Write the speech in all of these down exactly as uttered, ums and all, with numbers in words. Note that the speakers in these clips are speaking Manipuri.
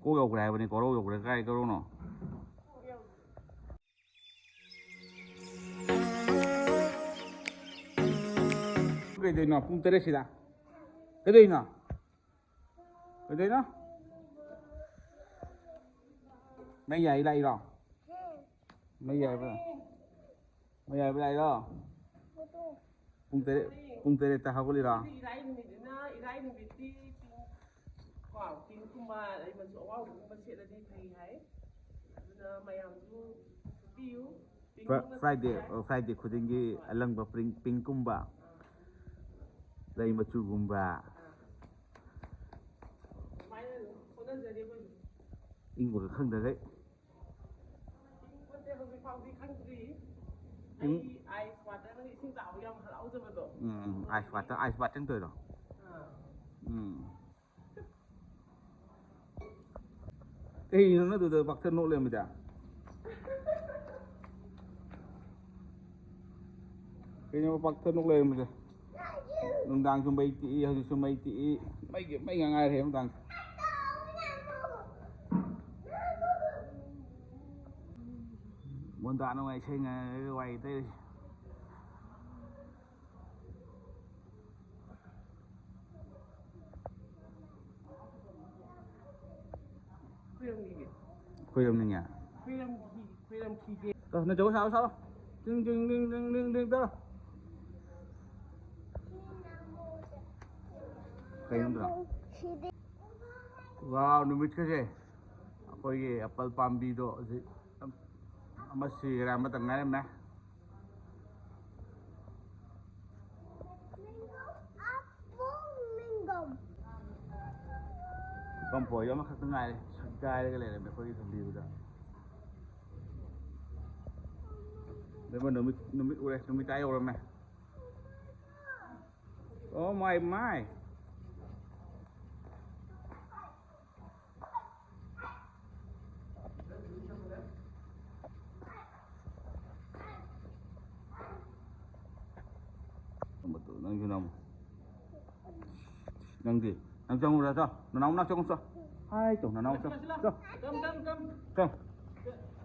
ꯀꯣꯛ ꯌꯧꯈ꯭ꯔꯦ ꯍꯥꯏꯕꯅꯤ, ꯀꯣꯔꯧ ꯌꯧꯈ꯭ꯔꯦ꯫ ꯀꯥꯏ ꯀꯣꯔꯧꯅꯣ? ꯀꯩꯗꯧꯔꯤꯅꯣ ꯄꯨꯡ ꯇꯔꯦꯠꯁꯤꯗ? ꯀꯩꯗꯧꯔꯤꯅꯣ? ꯀꯩꯗꯧꯔꯤꯅꯣ? ꯃꯩ ꯌꯥꯏ ꯂꯥꯛꯏꯔꯣ? ꯃꯩ ꯌꯥꯏꯕ? ꯃꯩ ꯌꯥꯏꯕ ꯂꯥꯛꯏꯔꯣ? ꯄꯨꯡ ꯇꯔꯦꯠ, ꯄꯨꯡ ꯇꯔꯦꯠꯇ ꯍꯧꯒꯠꯂꯤꯔꯣ? ꯏꯔꯥꯏ ꯅꯨꯃꯤꯠꯅꯤꯅ, ꯏꯔꯥꯏ ꯅꯨꯃꯤꯠꯇꯤ ꯄꯤꯡ, ꯀꯣ, ꯄꯤꯡꯀꯨꯝꯕ, ꯑꯗꯩ ꯃꯆꯨ ꯑꯉꯧꯕꯒꯨꯝꯕ ꯁꯦꯠꯂꯗꯤ ꯐꯩ ꯍꯥꯏ꯫ ꯑꯗꯨꯅ ꯃꯌꯥꯝꯁꯨ ꯁꯨꯕꯤꯌꯨ꯫ ꯄꯤꯡ ꯐ꯭ꯔ-, ꯀꯨꯝꯕ ꯐ꯭ꯔꯥꯏꯗꯦ, ꯁꯦꯠꯄ ꯌꯥꯏ꯫ ꯑꯣ, ꯐ꯭ꯔꯥꯏꯗꯦ ꯈꯨꯗꯤꯡꯒꯤ ꯑꯂꯪꯕ ꯄꯤꯡ, ꯄꯤꯡꯀꯨꯝꯕ, ꯂꯩ ꯃꯆꯨꯒꯨꯝꯕ꯫ ꯑꯗꯨꯃꯥꯏꯅ ꯑꯗꯨꯝ ꯍꯣꯠꯅꯖꯔꯤ ꯑꯩꯈꯣꯏꯁꯨ꯫ ꯏꯪꯕꯒ ꯈꯪꯗꯈꯩ꯫ ꯏꯪꯕꯁꯦ ꯍꯧꯖꯤꯛ ꯐꯥꯎꯗꯤ ꯈꯪꯗ꯭ꯔꯤ꯫ ꯏꯪ- ꯑꯩ ꯑꯥꯏꯁ ꯋꯥꯇꯔꯅ ꯏꯁꯤꯡ ꯆꯥꯕ ꯌꯥꯝ ꯍꯔꯥꯎꯖꯕꯗꯣ꯫ ꯎꯝ, ꯎꯝ, ꯑꯥꯏꯁ ꯋꯥꯇꯔ, ꯑꯥꯏꯁ ꯕꯥꯇꯤꯟ ꯇꯧꯔꯤꯔꯣ? ꯑꯥ꯫ ꯎꯝ꯫ ꯀꯩꯅꯣ ꯅꯪ ꯑꯗꯨꯗ ꯄꯥꯛꯊ ꯅꯣꯛ ꯂꯩꯔꯝꯃꯤꯗ? ꯀꯩꯅꯣ ꯄꯥꯛꯊ ꯅꯣꯛ ꯂꯩꯔꯝꯃꯤꯗ? ꯅꯨꯡꯗꯥꯡꯁꯨ ꯃꯩ ꯇꯤꯛꯏ, ꯍꯧꯖꯤꯛꯁꯨ ꯃꯩ ꯇꯤꯛꯏ꯫ ꯃꯩꯒꯤ, ꯃꯩ ꯉꯥꯛ ꯉꯥꯏꯔꯦ ꯅꯨꯡꯗꯥꯡꯁꯦ꯫ ꯃꯣꯟꯗꯥ ꯅꯨꯡꯉꯥꯏ ꯏꯁꯩ ꯉꯥꯏꯔꯒ ꯋꯥꯔꯤ ꯇꯩꯔꯤ꯫ ꯈꯣꯏꯔꯝꯈꯤꯒꯦ꯫ ꯈꯣꯏꯔꯝꯅꯤꯡꯉꯦ? ꯈꯣꯏꯔꯝꯈꯤ-, ꯈꯣꯏꯔꯝꯈꯤꯒꯦ꯫ ꯇꯧ, ꯅꯪ ꯖꯒꯣꯏ ꯁꯥꯔꯣ, ꯁꯥꯔꯣ꯫ ꯇꯤꯡ, ꯇꯤꯡ, ꯇꯤꯡ, ꯇꯤꯡ, ꯇꯤꯡ, ꯇꯤꯡ ꯇꯧꯔꯣ꯫ ꯀꯩꯅꯣ ꯑꯗꯨꯅ? ꯋꯥꯎ, ꯅꯨꯃꯤꯠꯀꯁꯦ꯫ ꯑꯩꯈꯣꯏꯒꯤ ꯑꯦꯄꯜ ꯄꯥꯝꯕꯤꯗꯣ ꯍꯧꯖꯤꯛ ꯑꯃ ꯁꯤꯈ꯭ꯔꯦ, ꯑꯃꯇ ꯉꯥꯏꯔꯝꯃꯦ꯫ ꯄꯝꯄꯣꯏ ꯑꯃꯈꯛꯇ ꯉꯥꯏꯔꯦ, ꯁꯛꯒꯥꯏꯔꯒ ꯂꯩꯔꯝꯃꯦ ꯑꯩꯈꯣꯏꯒꯤ ꯊꯝꯕꯤꯕꯗ꯫ ꯕꯦꯝꯃ, ꯅꯨꯃꯤꯠ, ꯅꯨꯃꯤꯠ ꯎꯔꯦ, ꯅꯨꯃꯤꯠ ꯇꯥ ꯌꯧꯔꯝꯃꯦ꯫ Oh my, my. ꯅꯪꯁꯨ ꯅꯪ꯫ ꯅꯪꯗꯤ? ꯅꯪ ꯆꯪꯉꯨꯔꯣ, ꯆꯣ꯫ ꯅꯅꯥꯎ ꯃꯅꯥꯛ ꯆꯪꯉꯨ, ꯆꯣ꯫ ꯍꯥꯏ ꯇꯧ ꯅꯅꯥꯎ ꯆꯣ ꯆꯣ ꯆꯣ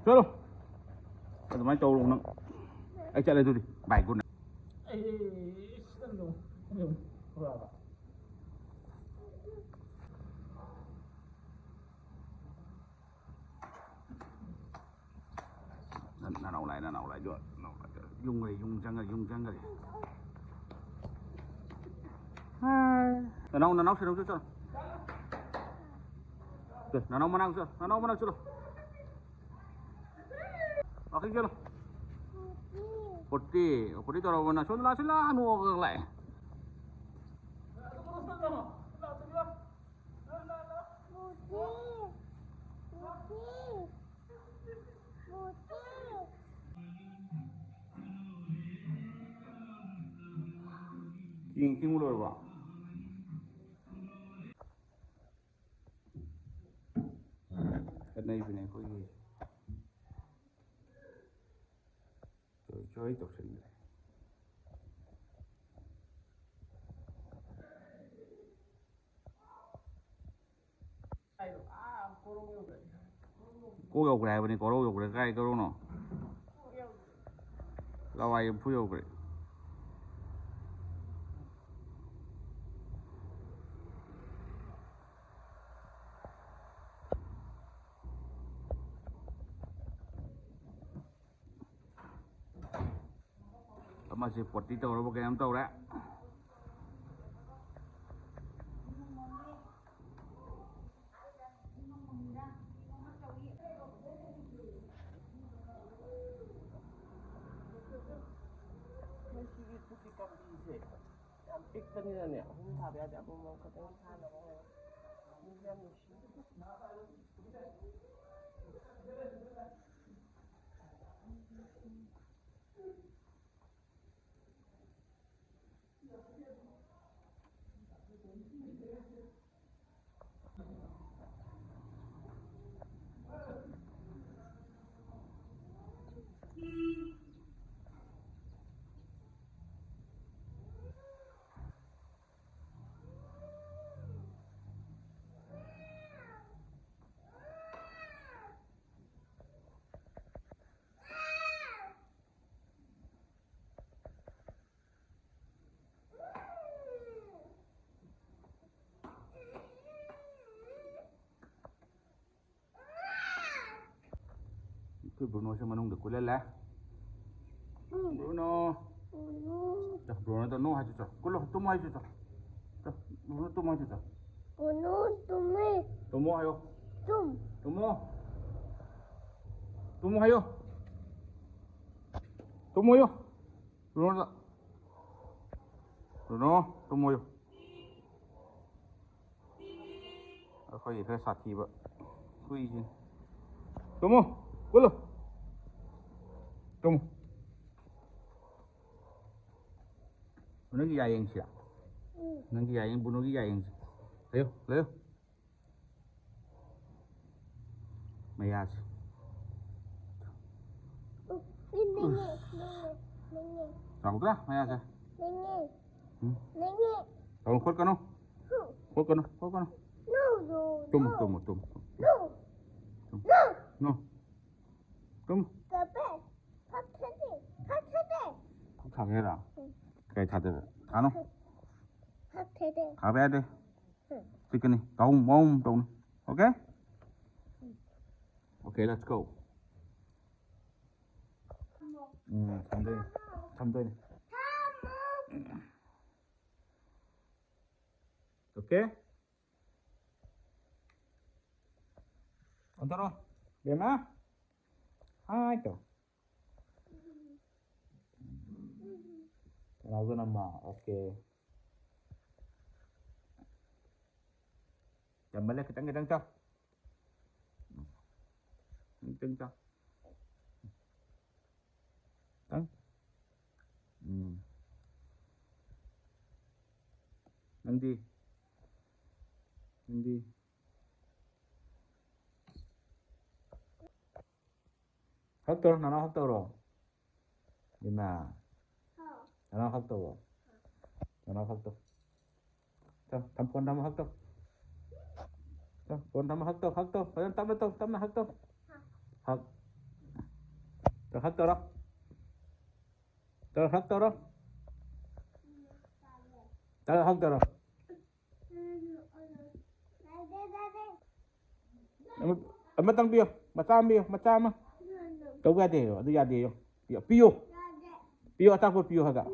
ꯆꯠꯂꯣ꯫ ꯑꯗꯨꯃꯥꯏꯅ ꯇꯧꯔꯣ ꯅꯪ꯫ ꯑꯩ ꯆꯠꯂꯦ ꯑꯗꯨꯗꯤ꯫ Bye good night. ꯅꯅꯥꯎ ꯂꯥꯏ ꯅꯅꯥꯎ ꯂꯥꯏꯗꯣ ꯅꯅꯥꯎ ꯂꯥꯏꯗꯣ ꯌꯨꯝ ꯈꯔ ꯌꯨꯝ ꯆꯪꯈ꯭ꯔꯦ ꯌꯨꯝ ꯆꯪꯈ꯭ꯔꯦ꯫ ꯅꯅꯥꯎ ꯅꯅꯥꯎ ꯁꯤꯔꯝꯁꯨ ꯆꯠꯂꯣ꯫ ꯅꯅꯥꯎ ꯃꯅꯥꯛ ꯆꯠꯂꯣ ꯅꯅꯥꯎ ꯃꯅꯥꯛ ꯆꯠꯂꯣ꯫ ꯋꯥꯀꯤꯡ ꯆꯠꯂꯣ꯫ ꯄꯣꯠꯇꯤ ꯄꯣꯠꯇꯤ ꯇꯧꯔꯕꯅ ꯁꯣꯝꯗ ꯂꯥꯛꯁꯤꯜꯂ ꯅꯣꯛꯑꯒ ꯂꯥꯛꯑꯦ꯫ ꯆꯦꯡ ꯇꯤꯡꯕ ꯂꯣꯏꯔꯕꯣ? ꯈꯠꯅꯩꯕꯅꯦ ꯑꯩꯈꯣꯏꯒꯤ꯫ ꯆꯣꯏ ꯆꯣꯏ ꯇꯧꯁꯤꯟꯈ꯭ꯔꯦ꯫ ꯀꯣꯛ ꯌꯧꯈ꯭ꯔꯦ ꯍꯥꯏꯕꯅꯤ꯫ ꯀꯣꯔꯧ ꯌꯧꯈ꯭ꯔꯦ꯫ ꯀꯥꯏ ꯀꯣꯔꯧꯅꯣ? ꯂꯋꯥꯏ ꯏꯝꯐꯨ ꯌꯧꯈ꯭ꯔꯦ꯫ ꯑꯃꯁꯦ ꯄꯣꯠꯇꯤ ꯇꯧꯔꯕ ꯀꯩꯅꯣꯝ ꯇꯧꯔꯦ꯫ ꯃꯣꯏ ꯁꯤꯒꯤ ꯄꯨꯛꯀꯤ ꯄꯥꯝꯕꯤꯁꯦ ꯌꯥꯝ ꯄꯤꯛꯄꯅꯤꯅꯅꯦ, ꯑꯍꯨꯝ ꯊꯥꯕ ꯌꯥꯗꯦ, ꯑꯃꯃꯝ ꯈꯛꯇꯪ ꯊꯥꯅꯕ ꯍꯣꯠꯅꯕ꯫ ꯃꯤꯁꯦ ꯌꯥꯝ ꯅꯨꯡꯁꯤ꯫ ꯑꯩꯈꯣꯏ ꯕ꯭ꯔꯨꯅꯣꯁꯦ ꯃꯅꯨꯡꯗ ꯀꯨꯜꯍꯜꯂꯦ꯫ ꯕ꯭ꯔꯨꯅꯣ꯫ ꯕ꯭ꯔꯨꯅꯣ꯫ ꯆꯣ, ꯕ꯭ꯔꯨꯅꯣꯗ "ꯅꯣ" ꯍꯥꯏꯁꯤ ꯆꯣ꯫ ꯀꯨꯜꯂꯣ, ꯇꯨꯝꯃꯣ ꯍꯥꯏꯁꯤ ꯆꯣ꯫ ꯆꯣ, ꯕ꯭ꯔꯨꯅꯣ ꯇꯨꯝꯃꯣ ꯍꯥꯏꯁꯤ ꯆꯣ꯫ ꯕ꯭ꯔꯨꯅꯣ ꯇꯨꯝꯃꯦ꯫ ꯇꯨꯝꯃꯣ ꯍꯥꯏꯌꯣ꯫ ꯇꯨꯝ꯫ ꯇꯨꯝꯃꯣ꯫ ꯇꯨꯝꯃꯣ ꯍꯥꯏꯌꯣ꯫ ꯇꯨꯝꯃꯣ ꯍꯥꯏꯌꯣ꯫ ꯕ꯭ꯔꯨꯅꯣꯗ꯫ ꯕ꯭ꯔꯨꯅꯣ, ꯇꯨꯝꯃꯣ ꯍꯥꯏꯌꯣ꯫ ꯑꯩꯈꯣꯏꯒꯤ ꯈꯔ ꯁꯥꯊꯤꯕ ꯍꯨꯏꯁꯤꯅꯤ꯫ ꯇꯨꯝꯃꯣ, ꯀꯨꯜꯂꯨ꯫ ꯇꯨꯝꯃꯣ꯫ ꯅꯪꯒꯤ ꯌꯥꯌꯦꯡꯁꯤ꯫ ꯎꯝ꯫ ꯅꯪꯒꯤ ꯌꯥꯌꯦꯡ, ꯕꯨꯅꯣꯒꯤ ꯌꯥꯌꯦꯡꯁꯤ꯫ ꯂꯩꯌꯨ, ꯂꯩꯌꯨ꯫ ꯃꯌꯥꯁꯤ꯫ ꯎꯝ, ꯂꯦꯡꯉꯦ, ꯂꯦꯡꯉꯦ, ꯂꯦꯡꯉꯦ꯫ ꯆꯥꯎꯗ꯭ꯔꯥ ꯃꯌꯥꯁꯦ? ꯂꯦꯡꯉꯦ꯫ ꯎꯝ? ꯂꯦꯡꯉꯦ꯫ ꯇꯧ, ꯈꯣꯠꯀꯅꯨ꯫ ꯍꯨꯝ꯫ ꯈꯣꯠꯀꯅꯨ, ꯈꯣꯠꯀꯅꯨ꯫ No, no, ꯇꯨꯝꯃꯨ, no꯫ ꯇꯨꯝꯃꯨ, ꯇꯨꯝꯃꯨ꯫ No꯫ ꯇꯨꯝꯃꯨ꯫ No꯫ No꯫ ꯇꯨꯝꯃꯨ꯫ ꯀꯥꯄꯦ꯫ ꯐꯛ ꯊꯥꯗꯦ꯫ ꯐꯛ ꯊꯥꯗꯦ꯫ ꯐꯛ ꯊꯥꯒꯦꯔꯥ? ꯎꯝ꯫ ꯀꯩ ꯊꯥꯗꯣꯏꯕ? ꯊꯥꯅꯨ꯫ ꯐꯛ ꯊꯥꯗꯦ꯫ ꯊꯥꯕ ꯌꯥꯗꯦ꯫ ꯎꯝ꯫ ꯆꯤꯛꯀꯅꯤ꯫ ꯇꯧ, ꯃꯑꯣꯡ ꯇꯧꯅꯨ꯫ Okay? Um. Okay, let's go. Um, ꯊꯝꯗꯣꯏꯅꯤ꯫ ꯊꯝꯗꯣꯏꯅꯤ꯫ Okay? ꯑꯣꯟꯊꯣꯔꯛꯑꯣ, ꯕꯦꯝꯃ꯫ ꯍꯥꯏ ꯇꯧ꯫ ꯀꯅꯥꯎꯗ ꯅꯝꯃ? Okay꯫ ꯌꯥꯝꯃꯜꯂꯦ, ꯈꯤꯇꯪ ꯈꯤꯇꯪ ꯆꯥꯎ꯫ ꯈꯤꯇꯪ ꯆꯥꯎ꯫ ꯈꯤꯇꯪ꯫ ꯎꯝ꯫ ꯅꯪꯗꯤ? ꯅꯪꯗꯤ? ꯍꯛ ꯇꯧꯔꯣ, ꯅꯅꯥꯎ ꯍꯛ ꯇꯧꯔꯣ꯫ ꯏꯃꯥ꯫ ꯍꯥꯎ꯫ ꯅꯅꯥꯎ ꯍꯛ ꯇꯧꯔꯣ꯫ ꯅꯅꯥꯎ ꯍꯛ ꯇꯧ꯫ ꯇꯧ, ꯊꯝ-, phone ꯊꯝꯃꯣ, ꯍꯛ ꯇꯧ꯫ ꯇꯧ, phone ꯊꯝꯃꯣ, ꯍꯛ ꯇꯧ, ꯍꯛ ꯇꯧ꯫ ꯐꯖꯅ ꯇꯞꯅ ꯇꯧ, ꯇꯞꯅ ꯍꯛ ꯇꯧ꯫ ꯍꯛ꯫ ꯇꯧ, ꯍꯛ ꯇꯧꯔꯣ꯫ ꯇꯧꯔꯣ, ꯍꯛ ꯇꯧꯔꯣ꯫ ꯇꯧꯔꯣ, ꯍꯛ ꯇꯧꯔꯣ꯫ ꯑꯃ-, ꯑꯃꯇꯪ ꯄꯤꯌꯨ, ꯃꯆꯥ ꯑꯃ ꯄꯤꯌꯨ, ꯃꯆꯥ ꯑꯃ꯫ ꯂꯧꯕ ꯌꯥꯗꯦ ꯍꯥꯏꯌꯣ, ꯑꯗꯨ ꯌꯥꯗꯦ ꯍꯥꯏꯌꯣ꯫ ꯄꯤꯌꯣ, ꯄꯤꯌꯣ꯫ ꯄꯤꯌꯣ, ꯑꯆꯥꯄꯣꯠ ꯄꯤꯌꯣ ꯍꯥꯏꯒ꯫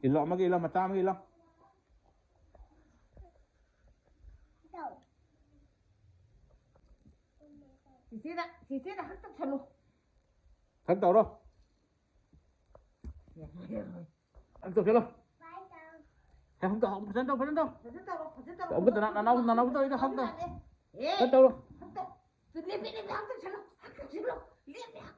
ꯏꯜꯂꯣ, ꯑꯃꯒ ꯏꯜꯂꯣ, ꯃꯆꯥ ꯑꯃꯒ ꯏꯜꯂꯣ꯫ ꯆꯤꯆꯦꯗ, ꯆꯤꯆꯦꯗ ꯍꯛ ꯇꯧꯁꯜꯂꯨ꯫ ꯍꯛ ꯇꯧꯔꯣ꯫ ꯍꯛ ꯇꯧꯁꯜꯂꯣ꯫ ꯍꯦ, ꯍꯛ ꯇꯧ, ꯐꯖꯅ ꯇꯧ, ꯐꯖꯅ ꯇꯧ꯫ ꯐꯖꯅ ꯇꯧꯔꯣ, ꯐꯖꯅ ꯇꯧꯔꯣ꯫ ꯑꯃꯨꯛꯀ ꯅꯅꯥꯎ, ꯅꯅꯥꯎ, ꯅꯅꯥꯎ ꯇꯧꯔꯤꯗꯣ ꯍꯛ ꯇꯧ꯫ ꯑꯦ, ꯍꯛ ꯇꯧꯔꯣ꯫ ꯍꯛ ꯇꯧ꯫ ꯂꯦꯞꯄꯦ, ꯂꯦꯞꯄꯦ, ꯍꯛ ꯇꯧꯁꯜꯂꯨ, ꯍꯛ ꯇꯧꯁꯜꯂꯨ꯫ ꯂꯦꯞꯄꯦ, ꯍꯛ